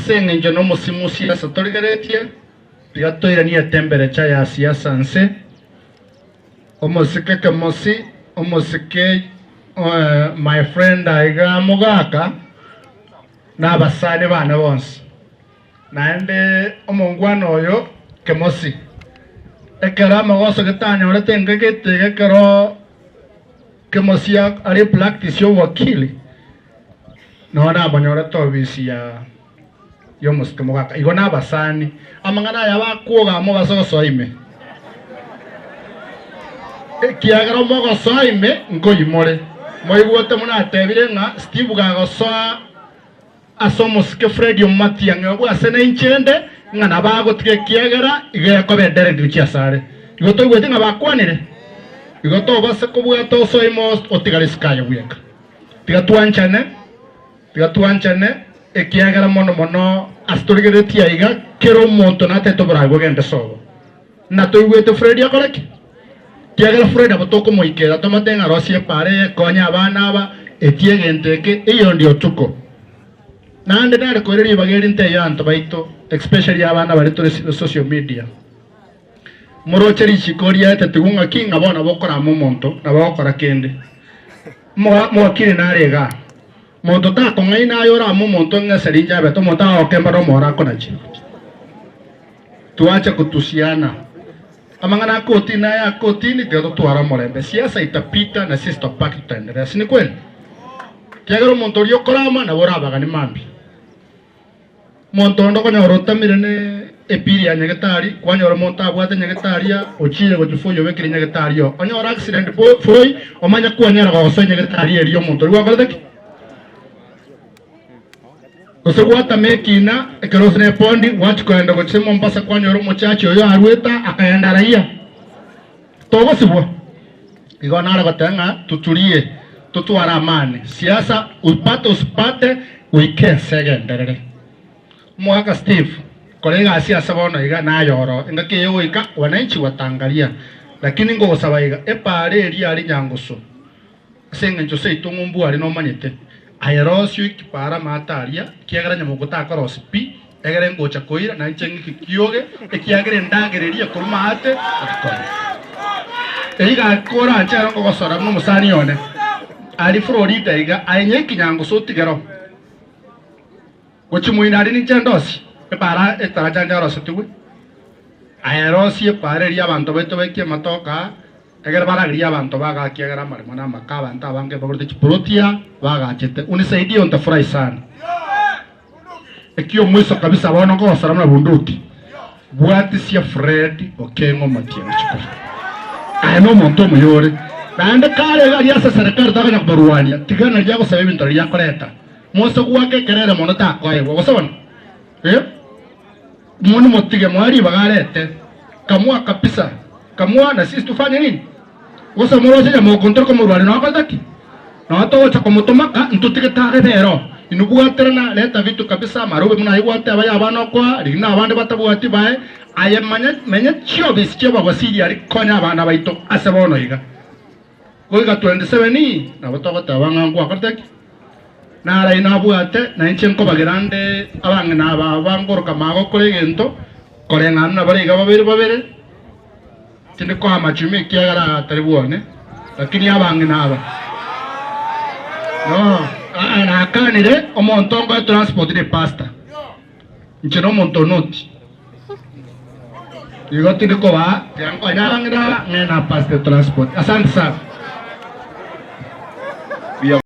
Ase engencho nomosimu siasa torigeretie, tiga toiranie etemperature ya siasa nse. Omosike kemosi, omosike my friend aiga mogaka, na abasani bane bonsi. Naende omongwana oyo kemosi, ekero amagoso getanyorete engaki iga ekero kemosi are practice y'obowakili, Nonya namonyorete obisi ya y'omosike mogaka. Igo nabasani, amang'ana aya bakwoga amo base gosoa ime, ekiagera mogosoa ime nkoyimore. Moigwete buna atebire ng'a Steve gagosoa ase omosike Fred Omatiang'i obwo ase nainche nde, ng'a nabo agotiga ekiagera igo ekoba edirect gochia asare. Igo toigwete ng'a bakwanire? Igo tobase kobwata osoe ime otigare isiko aye bweka. Tiga twanchane, tiga twanchane, ekiagera mono mono ase torigereretie aiga, kera omonto natete oboraai bogende sobo. Na toigwete Fred akore ki? Ekiagera Fred abo tokomoikera tomate ng'a rosie epaara eye ekonye abana aba, etie egento eke, eyondi otuko. Naende nare koira ribaga eri ntebie abanto baito, especially abana baria tore social media, moroche richiko riaetetigwe ng'aki ng'a bono bokorama omonto nabo ogokora kende. Omowakili nare igaa, Monto takong'aina aye orame omonto ng'ese rinche abete, omonto agokemba nomoro akonache. Twacha kotusiana amang'ana a kotini na aya a kotini, tiga totware omorembe. Siasa itapita na sisi tutabaki tutaendelea, si ni kweli? Ekiagera omonto oria okorama nabo orabagane mambia. Omonto onde okonyora otamire ne epiri ya nyagetari, kwanyora omonto abwate nyagetari ya ochire gochia foi obekire nyagetari oo. Onyore accident foi omanye kwanyara gosoa nyagetari eria omonto oria gwakorete ki? Gose gwatama ekina ekero ase nepondi gwachia kogenda gochia Mombasa kwanyora omochache oyo arwete akagenda raia. Togosibwa. Igo nare goteba ng'a toturie, totware amani, siasa upate osipate goika ense egenderere. Omogaka Steve, kora egasi ase bono iga naye oro, engaki eye goika wananchi watangaria, lakini ngogosaba iga, epaara eria aria Nyangusu, ase engencho seito ng'umbu aria nomanyete, aye rosia oike paara amato aria, ekiagera nyamoko takorosia pi, Egere ngocha koira, na inche ng'ike kioge, ekiagera endagera eria ekorwa maate ekore. Eyio gaki koranche ero nkogosora buna omosani one aria Florida iga, aye nyekinyangusu otigere oo. Gochia moino aria ninche ndosie epaara etaracha nche arosetigwe, aye rosie epaara eria abanto baito baikie amatoke aa, egere baragerie abanto bagakia egere amaremo na amaka abanto abange bagorete chiploti aa bagachete. Unisaidie ntafurahi sana. Eki'omoiso kabisa bono nkogosora buna bunduki, bwatisia Fred Okengo Matiang'i chikura. Aye nomonto omuya ore, naende kare iga aria ase serikali takonya kobarwania, tiga naria agosaba ebinto riria akoreta. Mose goaka ekerere mono takoegwa, gose bono? Eh? Moni motige moe ribaga arete, kamua kabisa, kamua na sisi tufanye nini? Gose moroche nyamoko ntore komorwania nokorete ki? Nonya togocha komotomaka ntotige tagebe ero. Inwe bwaterana leta vitu kabisa amarobe buna aigwate abaye abana okoa riria na abande batabwati bae aye manya menya chiobisi chiabagwasiri aria konya abana baito ase bono iga. Goika 27 nabo togoteba ng'a ngwakorete ki? Naro inwe abwate na inche nkobagera nde abang'ina aba bangoroka magokora egento koreng'ana nabare iga babere babere. Tindi koa amachuma ekiagera atari bwone, lakini abang'ina aba no aa nakanire omonto onkoe transport ne pastor, inche nomonto onoti. Igo tindi kobaa, tiga nkonye abang'ina aba ng'ende na pastor transport. Asante sana.